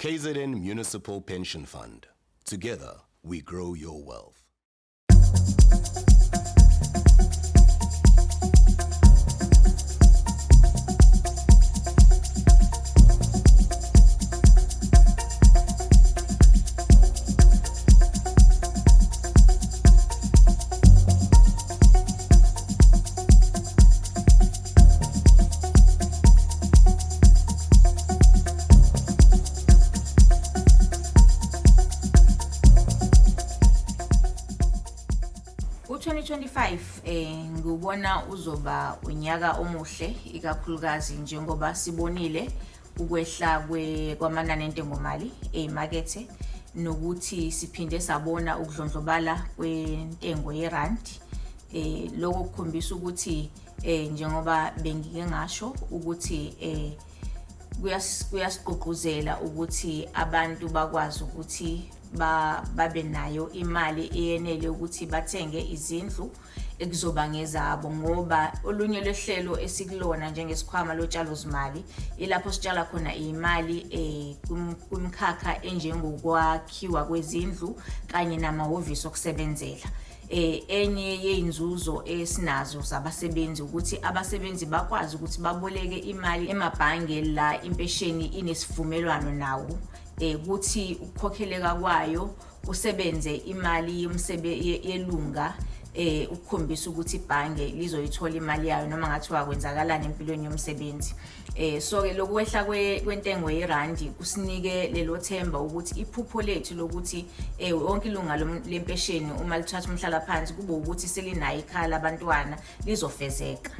KZN Municipal Pension Fund. Together, we grow your wealth. U-2025 ngiwubona uzoba unyaka omuhle, ikakhulukazi njengoba sibonile ukwehla kwamanani entengomali eyimakethe, nokuthi siphinde sabona ukudlondlobala kwentengo yerandi. Lokho kukhombisa ukuthi njengoba bengike ngasho ukuthi kuyasigqugquzela ukuthi abantu bakwazi ukuthi babe nayo imali eyenele ukuthi bathenge izindlu ekuzoba ngezabo, ngoba olunye lwehlelo esikulona njengesikhwama lotshalo zimali ilapho sitshala khona imali kumkhakha enjengokwakhiwa kwezindlu kanye namahhovisi okusebenzela. Enye yeinzuzo esinazo zabasebenzi ukuthi abasebenzi bakwazi ukuthi baboleke imali emabhange la impesheni inesivumelwano nawo, kuthi ukukhokheleka kwayo kusebenze imali yelunga, ukukhombisa ukuthi ibhange lizoyithola imali yayo noma ngathiwa kwenzakalani empilweni yomsebenzi. So ke lokwehla kwentengo yerandi kusinike lelo themba ukuthi iphupho lethu lokuthi wonke ilunga lempesheni uma lithatha umhlalaphansi kube ukuthi selinayo ikhaya labantwana lizofezeka.